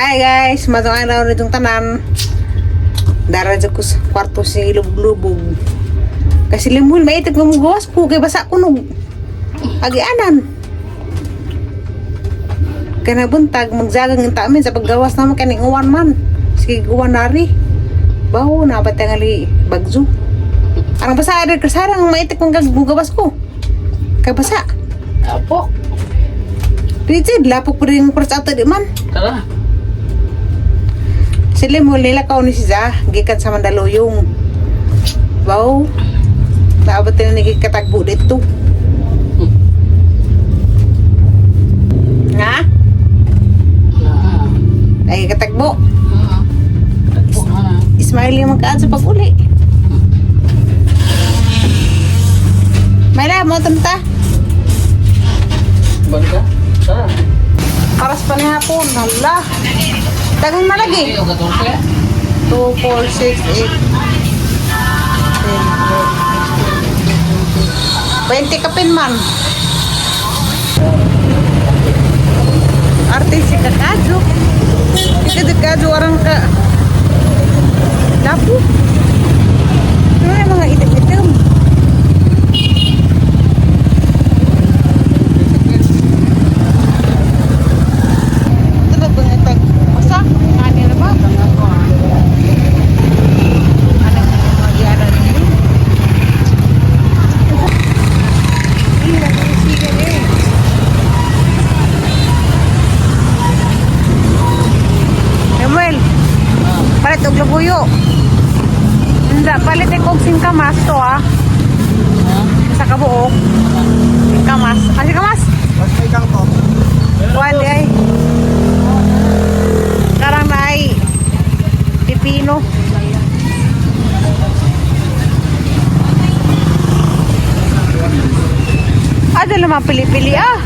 Hi guys, matong araw nitong tanan. Dara jud ko sa kwarto si lubog-lubog. Kasi limon maitig nga mugawas ko kay basa ko nog agianan. Kana buntag magzagang ang tamin sa paggawas naman kaning uwan man. Sige uwan nari. Baho na ba tingali bagzo. Arang basa ari kasarang maitik mong mugawas ko. Kay basa. Apok. Richard, lapok pa rin sa ato di man. Tara. Sila mo nila ni si Za, gikan sa Mandaluyong. Wow. Naabot na ni katagbo dito. Nga? Na. Ay katagbo. Tagpo na. Ismail yung magkaan sa pag-uli. Mayra, mo ta. Balik ka? Tara. Paras pa ni hapon. Hala. Daghang malagi. Iyo, 14. 2, 4, 6, 8, 10, 20 kapin man. Arte si Kakadjo. Si Kakadjo, orang ka. Lapo. Ano yung mga itim-itim? Ito na bang itag? Basta? Ano na ba? Samuel, palit og labuyo. Hindi, palit og singkamas to ah. Sa kabuok. Singkamas. Ah, singkamas? Basta ikaw to. Kuan di ay. Karang na ay pipino. Ada naman pili-pili ah.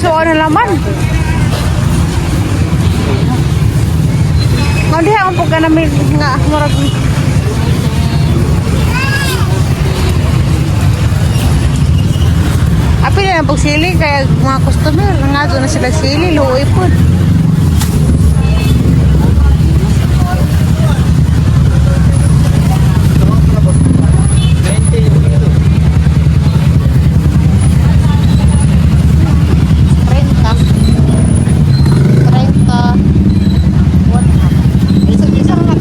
So ano laman? Nga diha ang pagka namin nga murag. Apil na ang pagsili kaya mga customer nga doon na sila sili luoy po. Trenta. 30. One half. Isa, isa lang.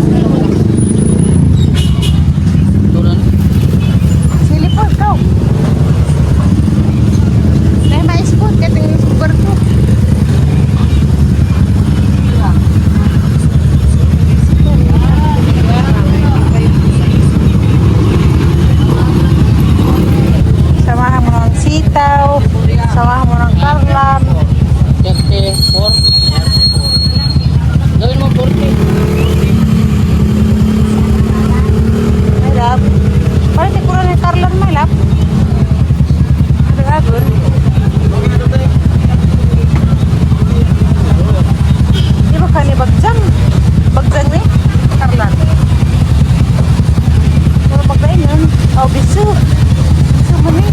Tulan. Sili po, ikaw. Dahil mais po, kaya tingin sa barko. Samahan mo ng sitaw, samahan mo ng karlan. 34. Gawin mo 40. My love. Parang di ko rin yung karlan, my love. Ano gagawin? Di ba kani bagjang? Bagjang ni? Karlan. Pero pagkain yun. Oh, bisu. Bisu mo ni.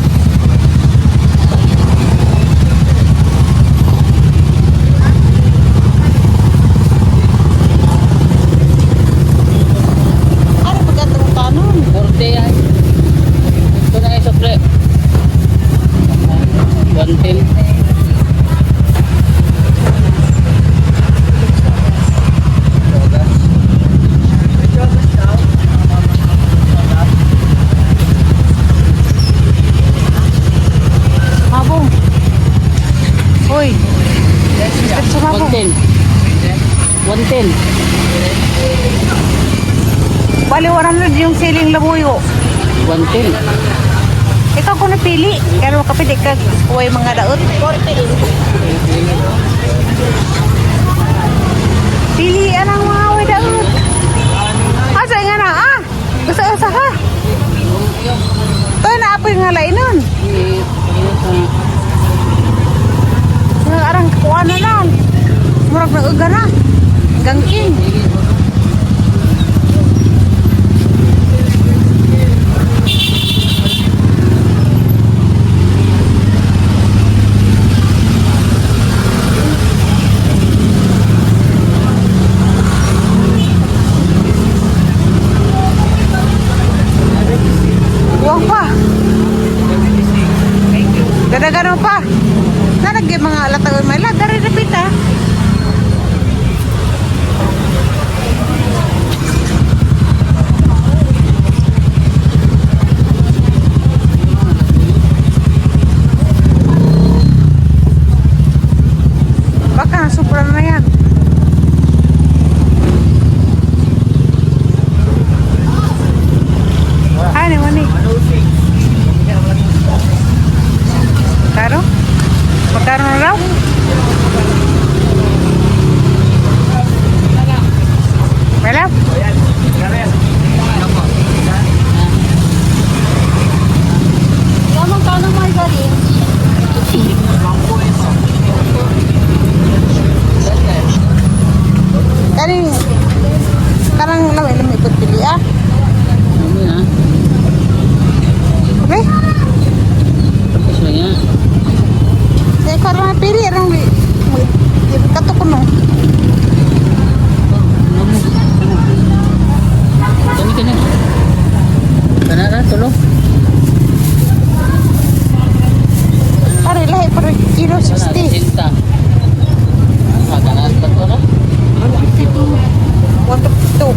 Ano pagkatong tanon? 40 ay. Ito na isa pre. 110. Mabong. Hoy. Mr. Sumabong. 110. 110. Bali, 100 yung siling labuyo. 110. Ikaw ko napili. Kaya makapili ka kuway mga daot. Pili ang mga way daot. Asa nga na ah. Gusto asa ka. To na apoy nga lainon. Nga arang kuha na lang. Murag na uga na. Gangking. Kaning karang lami lami pud pili ah. Ano na? Okay? Tapos na niya. Sa karang pili rang kato ko no. Ano mo? Kani kani. Kana ra tulo. Pare lahi pare kilo 60. Cinta. Makanan pa to na. 152. 152.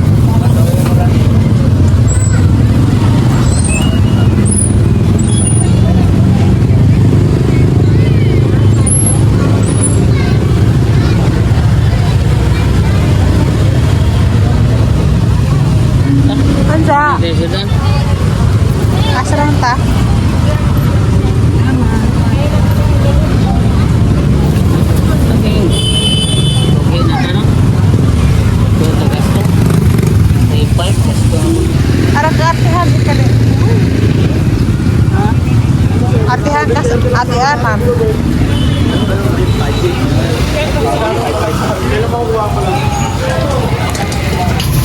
Ansa? Dito. Asa lang ta? Okay. Okay na ka no? Ito gasto. 3.5 gasto. Ara ka atihan di ka ni. Ha? Atihan ka sa atihan man.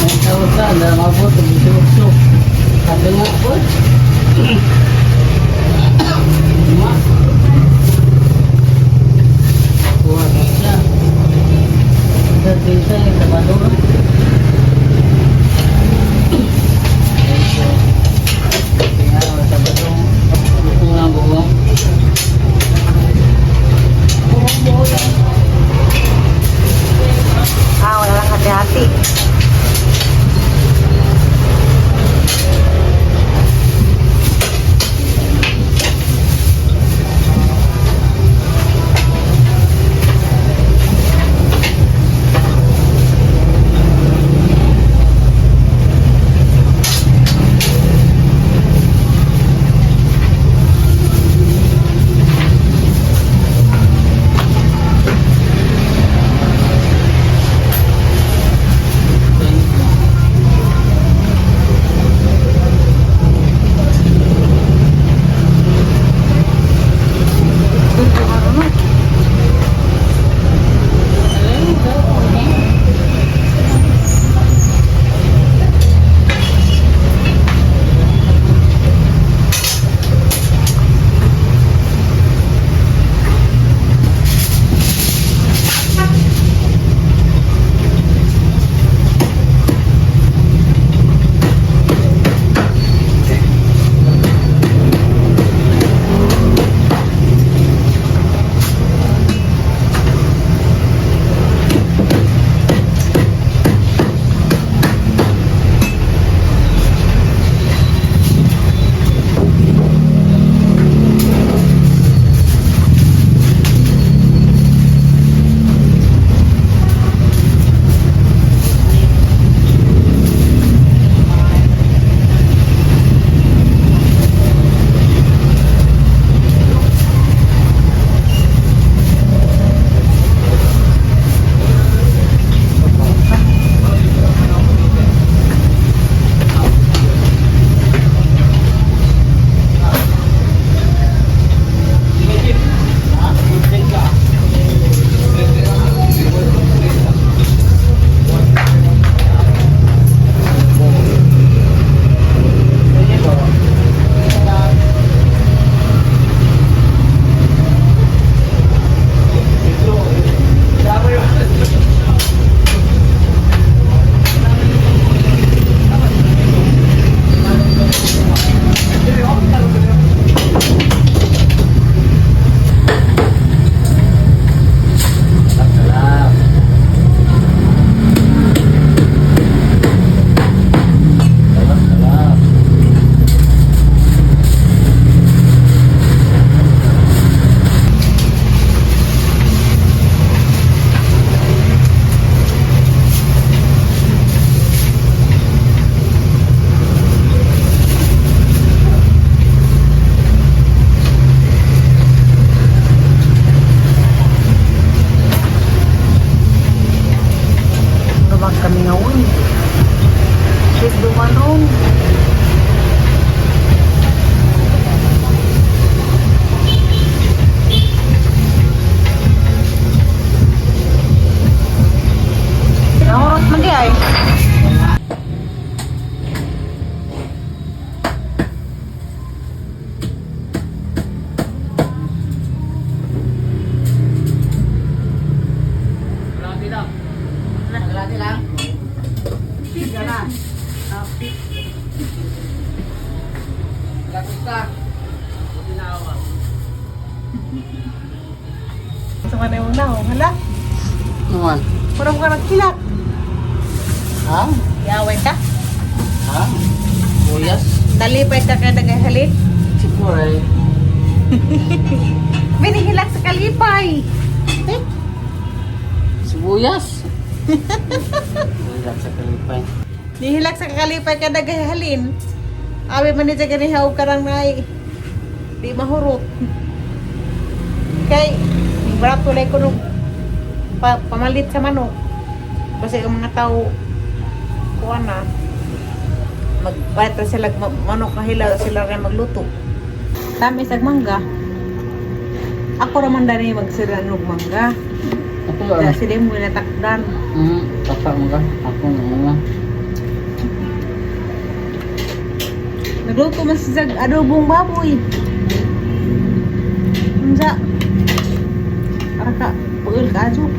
Ang tawag ka, ang mabot, ang sukso. Sabi mo po. Lima. Kuha na siya. Sa dito, yung Sabado. Kaya, Sabado. Ito nga ang buo. Ah, wala lang hati-hati. Lumag kami ngayon. Shit, dumanong. Naurot man. Kalipay. Kalahati lang. Kalahati lang. Sige na. Lakusta. Buti na ako. Sa mga na oh. Hala, Naman. parang ka nagkilak. Ha? Yaway ka? Ha? Buyas? Nalipay ka kaya naghahalin? Siguro eh. Binihilak sa kalipay. Eh, Sibuyas. Buyas sa kalipay. Nihilak sa kalipay ka naghahalin. Abi man ni ganihaw ka lang nay. Di mahurot. Kay, wala tulay ko nung pamalit sa manok. Kasi ang mga tao, kuha na, magpalit na sila, manok kahila sila rin magluto. Tamis ag mangga. Ako raman dani magsira og mangga. Ako Kaya sila mo natakdan. Tasa mo ka. Ako nga. Nagluto man si Zag adobong baboy. Unsa? Para ka pugil ka ajo.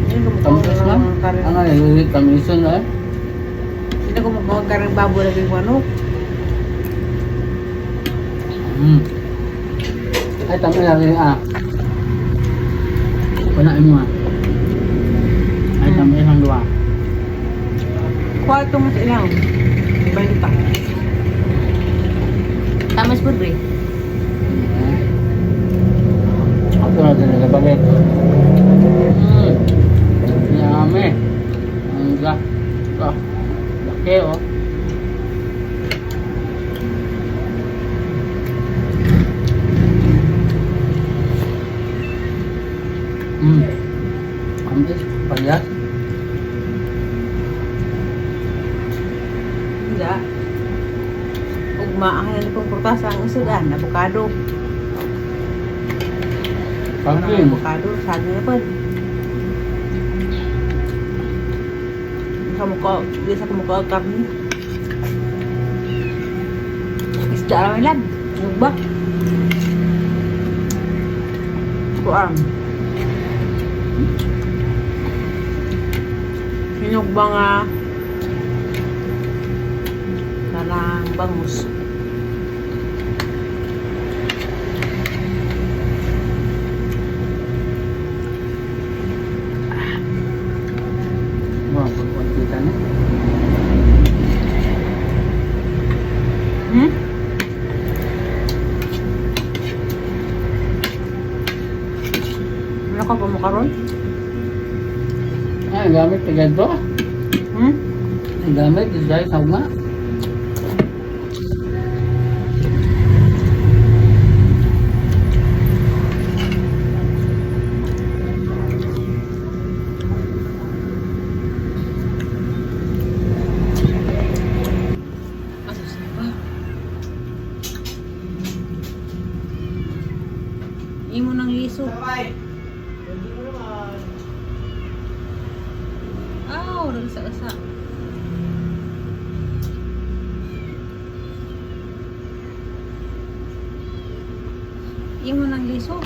Hindi ko Tamis na? Ano yung tamisan na eh? Hindi ko makuha karang baboy lagi ko ano. Ay, tamis na rin ah. Wala mo ah. Ay, tamis ang dua. Kuha itong sa ilang. Balik pa. Tamis po, bre. Ako na din sa bagay. Yummy. Ang ga. Ah, laki oh. Kamis, parehas. Hindi. Ugma ang hindi pong prutas ang usugan, avocado. Pangkin. Avocado, saging na po. Sa mukha, di sa kumukha ang karne. Isda lang ilan. Ano ba? Kuang. Hinog ba nga kanang bangus. Wah, pagpunta na. Ano ka pa mo karon? Ay, ang gamit na ganito. Hmm? Ang gamit, dahil sa ugma. Asa siya ba? Imo nang liso. Aw, nagsa-asa. Imo nang liso.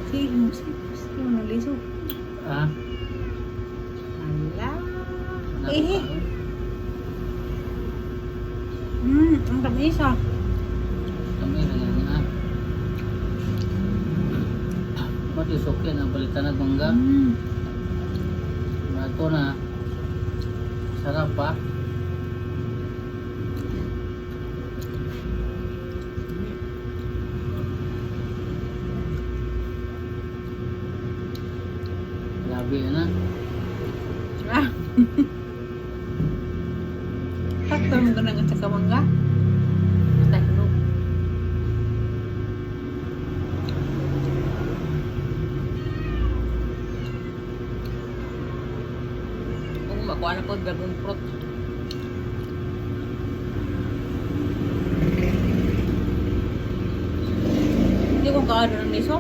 Sige, sige, imo nang liso. Ah, Ala. Eh. Ang tamis ah. Kami na yan ah. Ba't isok yan ang palitan ng mangga? Ito na. Sarap pa. Grabe na. Ah. Sakto mo ganang sa kamangga. Basta hinog. Kung makuha na po dragon fruit. Hindi ko kaano ng miso.